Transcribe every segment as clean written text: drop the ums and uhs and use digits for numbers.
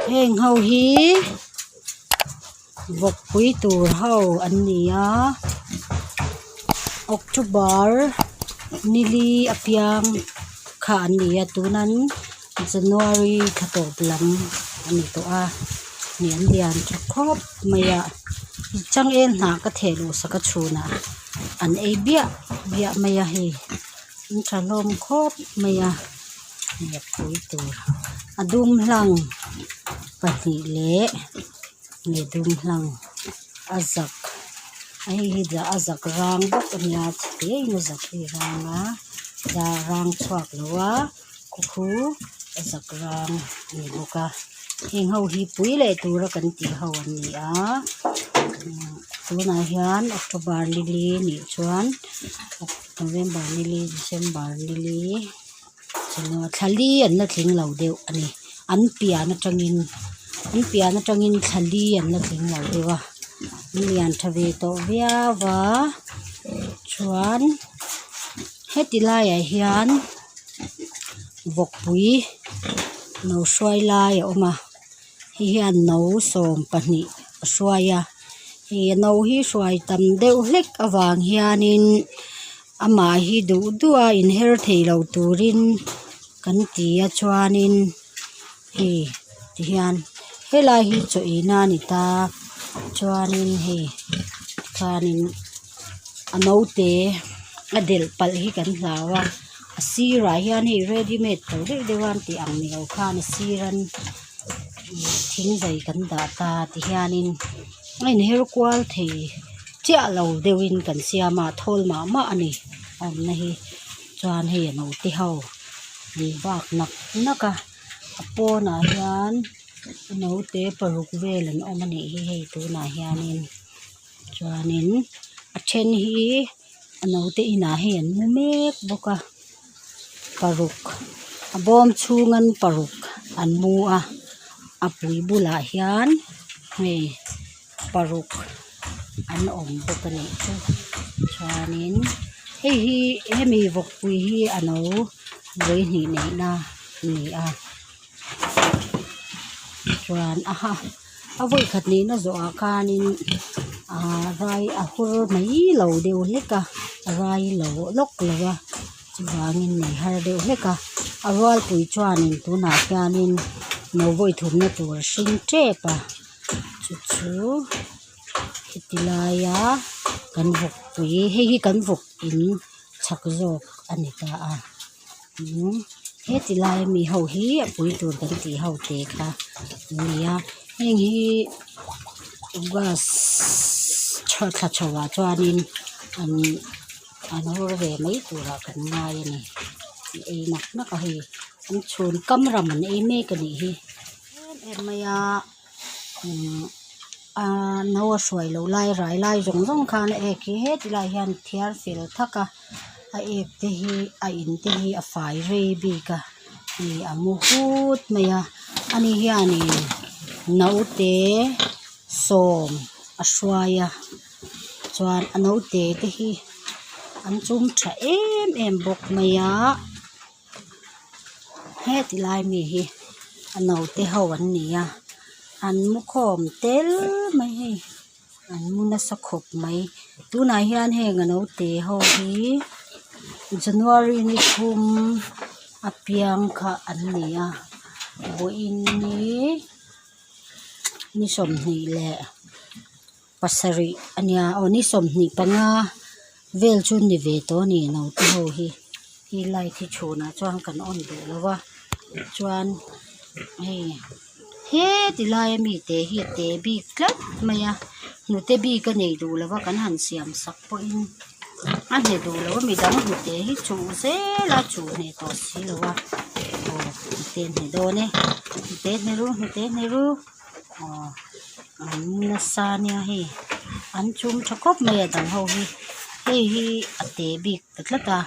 Heng ho hi vawkpui tur ho an ni a october nili apiang kha an ni a tunan january thla tawp lam a ni tawh a hei an lian tha khawp mai a changel hnah ka theh luh sak a chhunah an ei biah biah mai a hei an tha hlawm khawp mai a pui tur a dum hlang pahnih leh leh dum hlang a zak a hei hi a zak rang bawk a nia a zak hi a rang a rang chhuak lo a khu a zak rang a ni bawk a heng ho hi pui leh tura kan tih ho an ni a tunah hian october nili nih chuan november nili december nili thla li an la tling lo deuh a ni an pian atangin an pian atangin thla li an la tling lo deuh a an lian tha ve tawh viau a chuan heti laiah hian vawkpui no hruai lai a awm a hei hian no sawmpahnih a hruai a hei a no hi hruai tam deuh hlek avang hianin amah hi duh duh a inher thei lo turin kan ti a chuanin hei tihian helai hi chaw eina a ni ta chuanin hei tikhanin a naute a delh palh hi kan hlau a a sirah hian hei ready made to deuh deuh a an tih ang ni lo khan a siran thingzai kan dah ta tihianin a inher kual thei chiah lo deuhin kan siam a a thawl mah mah a ni a awmna hi chuan hei a naute ho an vak nak nak a a pawnah hian naute paruk vel an awm a nih hi hei tunah hianin chuanin a then hi a naute inah hei an mu mek bawk a paruk a bawm chhung an paruk an mu a a pui bulah hian hei paruk an awm bawk a nih chu chuanin hei hi hemi vawkpui hi a no vawihnih neihna a ni a chuan a ha a vawikhat neihna zawhah khanin ahh rai a hur mai lo deuh hlek a a rai lo lawk lo a chuvangin nei har deuh hlek a a rualpui chuanin tunah hianin no vawithumna tur a hring tep a chu chu heti laia kan vawkpui hei hi kan vawk in chak zawk a ni ta a umm heti laia mi ho hi a pui tur kan tih ho te kha an ni a heng hi august thla chho ah chuanin an an hur ve mai turah kan ngai a ni an ei nak nak a hei an chhun kam ram an ei mek a nih hi em em mai a umm aaa no a hruai loh lai rai lai zawng zawng khan a ek hi heti lai hian thiar fel thak a a ek te hi a in te hi a fai rei bik a ih a mu hut mai a ani hianin naute sawm a hruai a chuan a naute te hi an chum tha em em bawk mai a heti lai mi hi a naute ho an ni a an mu khawm tel mai hei an mu nasa khawp mai tunah hian heng a naute ho hi january ni thum apiang kha an ni a vawiin ni ni sawmhnih leh pasarih a nia aw ni 25 vel chu ni ve tawh a ni naute ho hi hi light hi chhunah chuan kan on duh lo a chuan hei heti laia mite hi a te bik tlat mai a hnute bik a nei duh lo a kan han siam sak pawhin a hne duh lo a midang hnute hi chuh zel a chuh hneh tawh si lo a aw hnute a hne dawn e hnute hne ru hnute hne ru aw an nasa ania hei an chum tha khawp mai a dang ho hi hei hi a te bik ta tlat a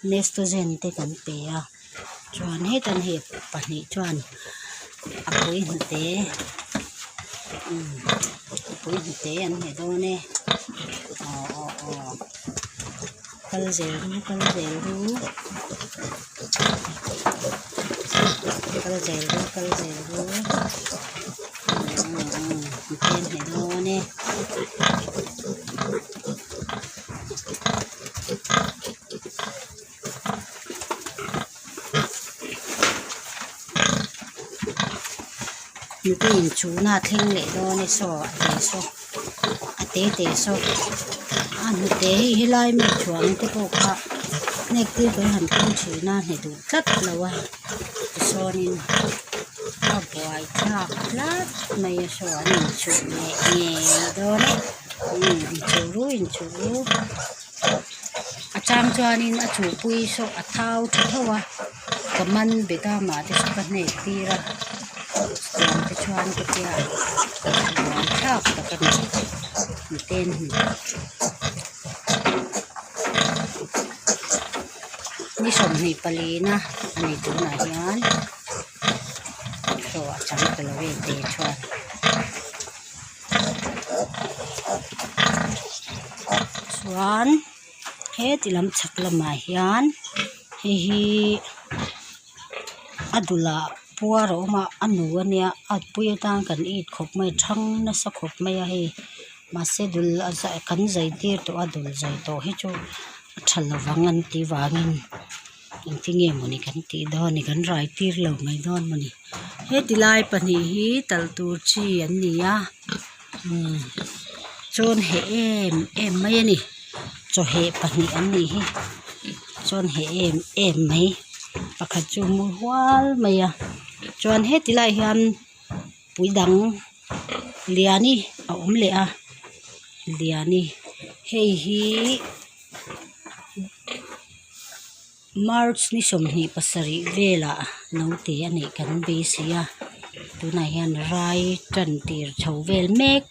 nestogen te kan pe a chuan heta hei pahnih chuan a pui hnute umm a pui hnute an hne dawn e aw aw aw kal zel ru kal zel ru kal zel ru kal zel ru. Hnute inchuhna a thleng leh dawn e saw a te saw a te te saw a hnute hei helai mi chuang te pawh kha hnek tir kan han tum thin a hne duh tlat lo a tichuanin a buaithlak tlat mai a saw an inchuh leh ngei dawn e umm inchuh ru inchuh ru a chang chuanin a chuhpui saw a thau tha tho a. Ka man bet a mah te chu ka hnek tir a chutiang te chuan ka tia buai thlak tak a ni miten ni sawmhnih palina a ni tunah hian saw a chang ta lo e te chuan. Chuan heti lam chhak lamah hian hei hi a dulah puar a awm a a nu a nia a pui atan kan it khawp mai a thang nasa khawp mai a hei mahse dul a kan zai tir tawh a dul zai tawh hi chu a tha lovang an tih vangin engtinge mawni kan tih dawn ni kan rai tir lo mai dawn mawni heti lai pahnih hi talh tur chi an ni a umm chuan heh em em mai a ni chaw heh pahnih an nih hi chuan heh em em mai pakhat chu a mu hual mai a chuan heti laiah hian pui dang liani a awm leh a liani hei hi march ni sawmhnih pasarih velah naute a neih kan beisei a tunah hian rai tan tir chho vel mek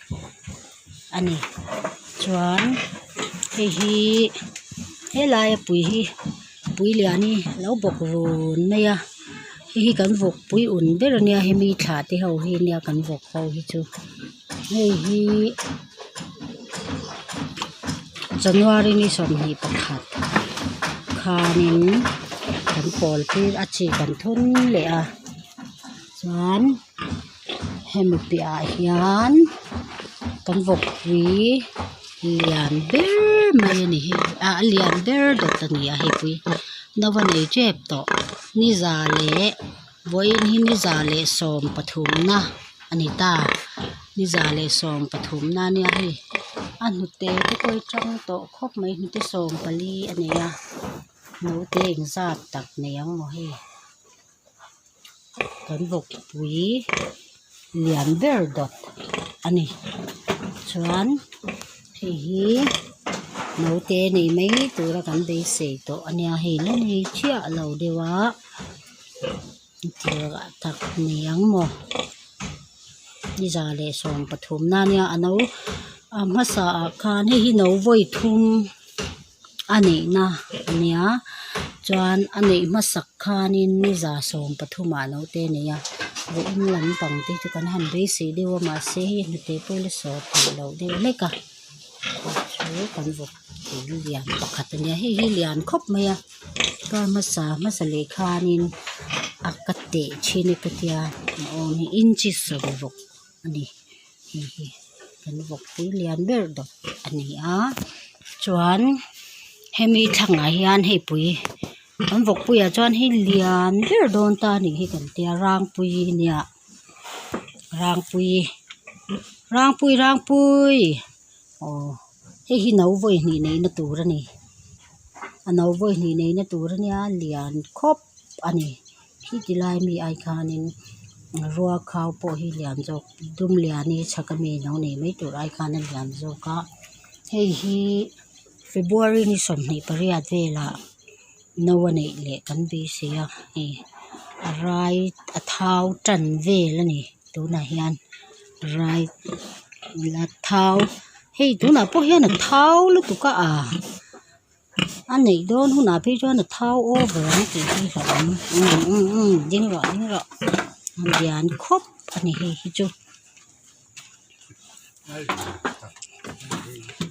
a ni chuan hei hi helai a pui hi pui lian hi a lo bawk run mai a hei hi kan vawk pui un ber a nia hemi thla te ho hi nia kan vawk ho hi chu hei hi january ni 21 khanin kan pawl tir a chi kan thun leh a chuan hemi piahah hian kan vawkpui lian ber mai a ni hi ah a lian ber dawt a ni a hei pui no a nei tep tawh ni za leh vawiin hi ni za leh sawm pathumna a ni ta ni za leh sawm pathumna a nia hei a hnute te pawh hi tang tawh khawp mai hnute sawm pali a nei a naute engzat tak nei ang maw hei. Kan vawkpui lian ber dawt a ni chuan hei hi naute nei mai tura kan beisei tawh a nia hei la nei chiah lo deuh a tirah tak nei ang maw ni za leh sawm pathum na nia a no a hmasa ah khan hei hi no vawi thum. A neihna a nia chuan a neih hmasak khanin ni za sawm pathumah naute a nei a vawiin lampang te chu kan han beisei deuh a mahse hei hnute pawh la sawt theih loh deuh hlek a chu kan vawk pui lian pakhat a nia hei hi lian khawp mai a kar hmasa hmasa leh khanin a ka teh thin e ka tia a awm hi inchi sawmruk a ni hei hi kan vawkpui lian ber dawt a ni a chuan hemi thlangah hian hei pui kan vawkpuiah chuan hei lian ber dawn ta a nih hi kan tia rangpui a nia rangpui rangpui rangpui aw hei hi no vawi hnih neihna tur a ni a no vawi hnih neihna tur a nia lian khawp a ni. Khiti lai mi ai khanin rua khau pawh hi lian zawk dum lian hi chhak ami lo nei mai tur ai khan a lian zawk a hei hi february ni 28 velah no a neih leh kan beisei a hei a rai a thau tan vel a ni tunah hian rai la thau hei tunah pawh hian a thau lutuk a ah. A neih dawn hunah phei chuan a thau over ang tih hi hlauhawm umm umm umm ding rawh ding rawh a lian khawp a ni hei hi chu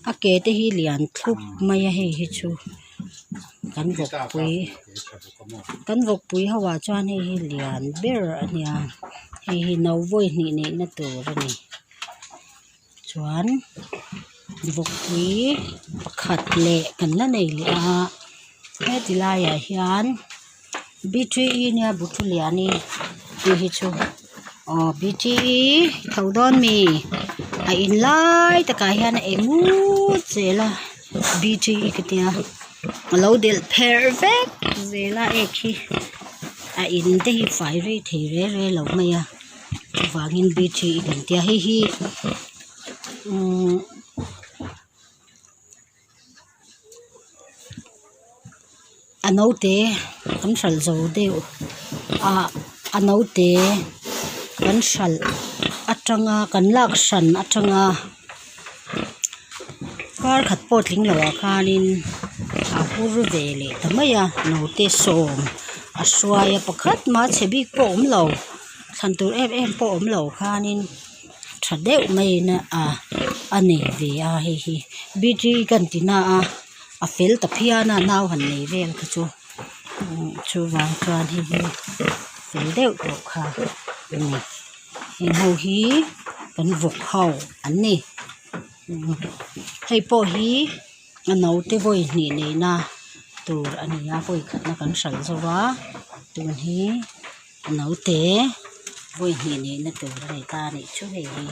a ke te hi lian thlup mai a hei hi chu kan vawkpui kan vawkpui ho ah chuan hei hi lian ber a nia hei hi no vawi hnih neihna tur a ni. Chuan vawkpui pakhat leh kan la nei leh a heti laiah hian b three e nia buthu liani tih hi chu. Aw bte i tho dawn mi a in lai takah hian a eng ngut zel a bte ka tia alo delh pherh vek zel a ek hi a in te hi fai rei thei re re lo mai a chuvangin bte kan tia hei hi umm. A naute kan hralh zo deuh ah a naute kan hralh atanga kan lak hran atanga kar khat pawh tling lo ah khanin a hur ve leh ta mai a naute sawm a hruai a pakhat mah a chhe bik pawh a awm lo thlan tur em em pawh a awm lo khanin. Tha deuh maiin a a nei ve a hei hi bte kan ti na a a fel ta phian a nau han nei vel kha chu chuvang chuan hei hi fel deuh tawh kha a ni heng ho hi kan vawk ho an ni hei pawh hi a naute vawi hnih neihna tur a ni a vawi khatna kan hralh zo va tun hi. Naute vawi hnih neihna tur a ni ta a nih chu hei hi.